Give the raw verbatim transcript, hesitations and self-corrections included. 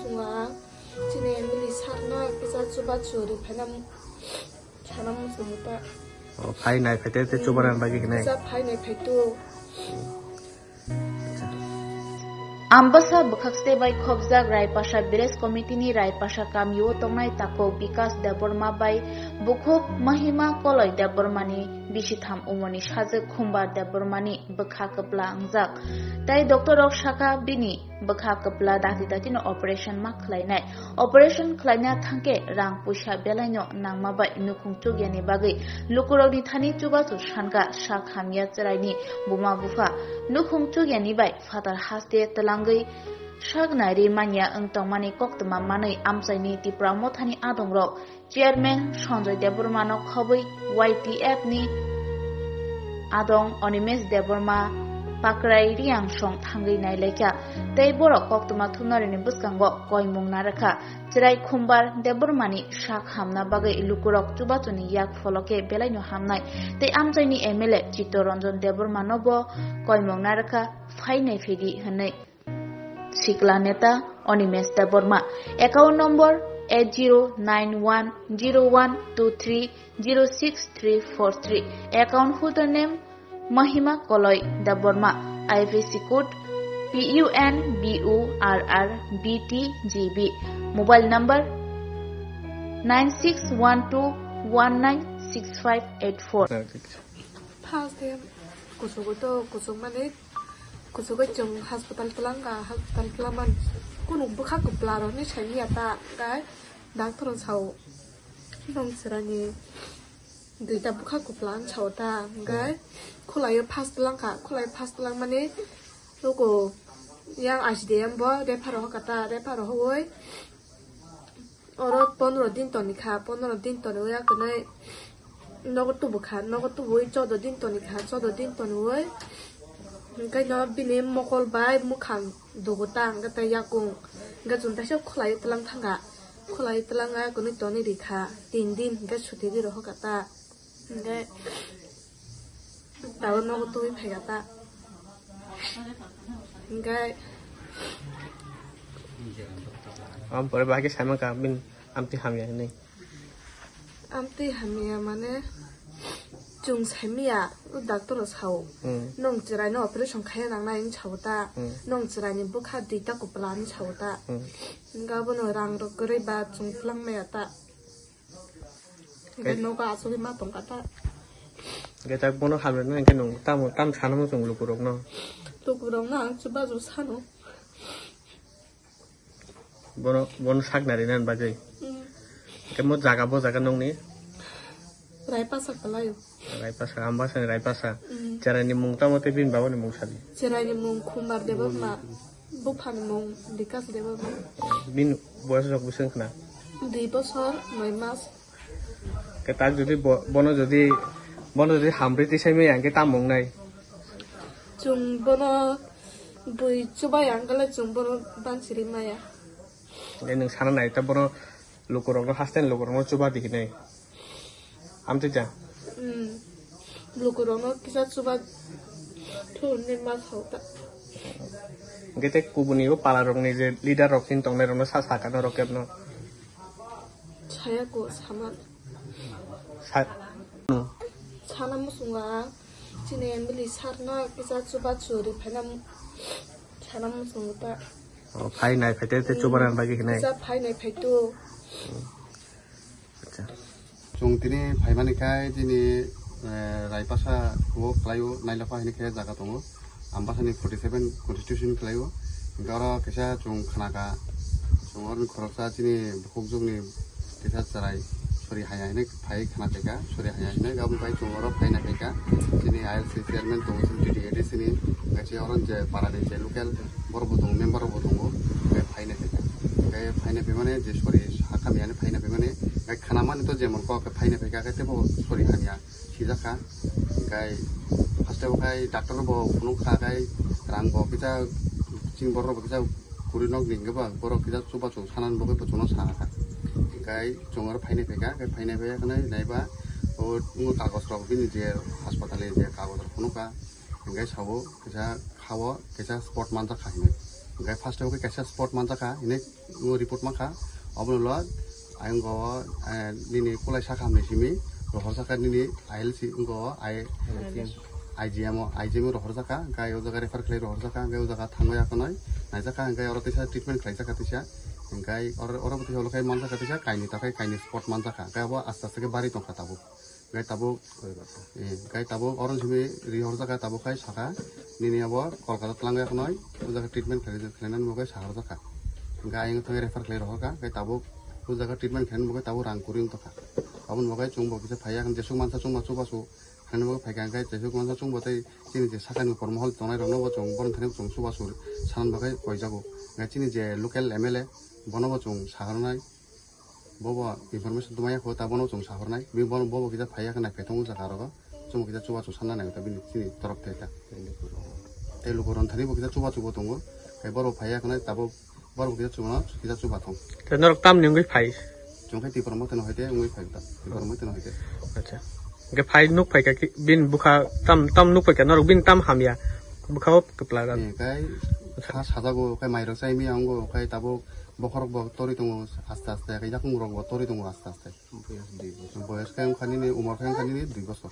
Wng chini M L A sir no kisa chubachu ri phaina sana muchungo ta. O, phai nai phai te, te chubaran bagwi hinai. Kisa phai nai phai tu. Ambasa bwkhakste bai khobjak Raipasa Village Committee ni Raipasa kamio tongnai takhuk Bikas Debbarma bai bukhuk Mahima Koloi Debbarma ni bisitham umorni sajwk Khumbar Debbarma ni bwkha kwpla wngjak. Tai doctor rok sakha bini bwkha kwpla dakti dakti no operation ma khlainai. Operation khlaina thangkhe rang puisa belai no nangma bai nukhung chukya ni bagwi lukurok ni thani chubachu sankha sak hamya chwrai ni buma bupha. Nukhung chukya ni bai phatar haste twlangwi sak nairi manya wng tongmani koktwma manwi amchaini Tipra Mothani adongrok Chairman Sanjoy Debbarma no khobwi Y T F ni adong Animesh Debbarma Pakrai Riang song thangwi nailaikha tei borok koktwma thumnarini bwskango koimung narwkha. Chwrai Khumbar Debbarmani sak hamna bagwi lukurok chubachuni yak pholo khe belaino hamnai tei amchaini M L A Chittaranjan Debbarma no bo koimung narwkha phainai phedi hwnwi. Sikla Neta Animesh Debbarma, account number eight zero nine one zero one two three zero six three four three, account holder name Mahima Koloi Debbarma, I F S C code P U N B U R R B T G B, mobile number nine six one two one nine six five eight four. First day kuchugo to kuchuk mani kuchugo chwng hospital twlang ka hospital twlang man kunu bwkha kwpla rok ni sai manya ta kai doctor rok sao nong chwrai ni duita bwkha kwpla ang sao ta hwnkhe khwlaio first twlang ka khwlai first twlang mani nugo yang I C D M bo refer rok hoka ta refer rok hogoi. Oro pondro din toni kha, pondro din toni oi akwni nogo tubu kha, nogo tubu oi choudo din toni kha, choudo din toni oi. Hwnkhe no bini mokol bai mukhang dugu ta, hwnkhe tei yakung, hwnkhe chwng teisa khwlai twlang thangkha, khwlai twlang akwni toni ri kha, tin din hwnkhe suti ri rohor kha ta. Hingke tabuk nogo twi phaikha ta. Hingke am pore bahai khe saimang kha bini amtwi hamya hinwi. Amtwi hamya mane chwng saimaya o doctor rok sao. Hmm. Nwng chwraino operation khaiya nangnai hinwi sao ta. Hmm. Nwng chwraini bwkha duita kwpla hinwi sao ta. Hmm. Hingke abono rang rok kwrwi ba chwng twlang maya ta. Hingke nogo asugwi ma tongkha ta. Hingke tak bono hamya no hingke nwng tamo tam sana muchung lukurokno? Lukurokno ang chubachu sano. Bono, bono sak nari nani bagwi. Mm. Hingke mo jaga bo jaga nongni? Raipasa kalaio. Raipasa, Ambasani Raipasa. Mm. Cheraini mung tamo tei bini babani mung sadi? Cheraini mung Khumbar Debbarma. Buphani mung Bikas Debbarma. Bini boyos rok bwswk wngkha na? Dui bosor noi mas. Khe tak jodi bo-, bono jodi, bono jodi hamri tisai maya hwnkhe tamo wngnai? Chwng bono bui chubai ang khe chwng bono bansiri maya. Hwnkhe nwng sana nai ta bono lukurokno haste lukurokno chuba di hinwi. Amtwi ja? Hmm. Lukurokno kisa chuba thunni ma sao ta. Hwnkhe tei kubuni o pala rokni je leader rok chini tongnai rokno sa sakha norok kebno? Saya ko sama. Sa- Sana muchungo ang chini M L A sir no kisa chuba churi phaina sana muchungo ta. O, phai nai phai te, te chuba rang bagwi hinai. Kisa phai nai phai tu. Acha. Chwng tini phaimani khai chini, eh, Raipasa o kwlaio Nailapha hinwi khe jaga tongo. Ambasani forty seven constitution kwlaio. Hwnkhe oro kisa chwng khnakha, chwng oroni khoroksa chini bukhukjwkni kisa chwrai sori haya hinwi phai khna phaikha, sori haya hinwi aboni bai chwng oro phaina phaikha. Chini I L C chairman tongo, chini T T A D C ni, hwnkhe oro je parani je local borok bo tongo, member rok bo tongo, hwnkhe phaina phaikha. Hwnkhe phaina phaimani je sori sakha miyani phaina phaimani, hwnkhe khnamani to jemon kok khe phaina phaikha, hwnkhe teibo sori hamya sijakha. Hwnkhe haste o khai doctor bo phunukha, khai rang bo kisa chini borok bo kisa kwrwi nok ni hwnkhe ba borok kisa chubachu sanani bagwi bo chwngno sakha. Hwnkhe chwng oro phaina phaikha, hwnkhe phaina phaiya khwnwi naiba o kagoj rok bini je haspatal ni je kagoj rok phunukha, hwnkhe sao kisa khao kisa spot manjakha hinwi. Hingke first o khe kaisa spot manjakha, hini o report mankha. Obono lo ayang go, eh, nini kulai sakha hamni simi rohor sakha nini I L C go I, I G M o, I G M o rohor sakha, hingke o jaga refer khlai rohor sakha, hingke o jaga thangwi akonoi naijakha, hingke oro teisa treatment khlai jakha teisa, hingke oro, oro bo teisa ulo khai manjakha teisa kainwi ta khai kainwi spot manjakha, hingke abo aste aste khe bari tongkha tabuk. Gai tabuk, eh, gai tabuk oro simi ri horjak, gai tabuk khai saka, nini abo Kolkata twlang yak noi, o jaga treatment khlai, khlainani bagwi sa horjak kha. Gai ang thangwi refer khlai rohor kha, gai tabuk o jaga treatment khlainani bagwi tabuk rang kwrwi wng tongkha. Aboni bagwi chwng bo kisa phaiya, jesuk mansa chwngma chubachu khlainani bagwi phaikha, gai jesuk mansa chwngbo tei chini je sakani kormo hol tongnai rokno bo chwng bohrok thani chwng chubachu sanani bagwi koijago. Gai chini je local M L A bono bo chwng sahornai. Bobo information tongmani kho ta bono chwng sahornai. Bini bono bobo kisa phaiya khe naiphaithang o jaga rogo. Chwngbo kisa chubachu sanna nai ta bini chini torok thai ta. Tei luku ron thani bo kisa chubachu bo tongo. Tei borok phaiya khe nai tabuk borok kisa chubachu kisa chubathong. Tei norok tamni wngwi phai? Chwng khe Tipra Motha no hai te wngwi phai ta. Tipra Motha no hai te. Acha. Hingke phai nuk phai kha ki bini bwkha tam, tam nuk phai kha norok bini tam hamya. Bwkha o kwpla. Ni kai sa sajago kai mairok chai mi ango kai tabuk bokhorok bo tori tongo aste aste kai yakung rok bo tori tongo aste aste. Boyas dui bosor. Boyas kai wngkha nini umor kai wngkha nini dui bosor.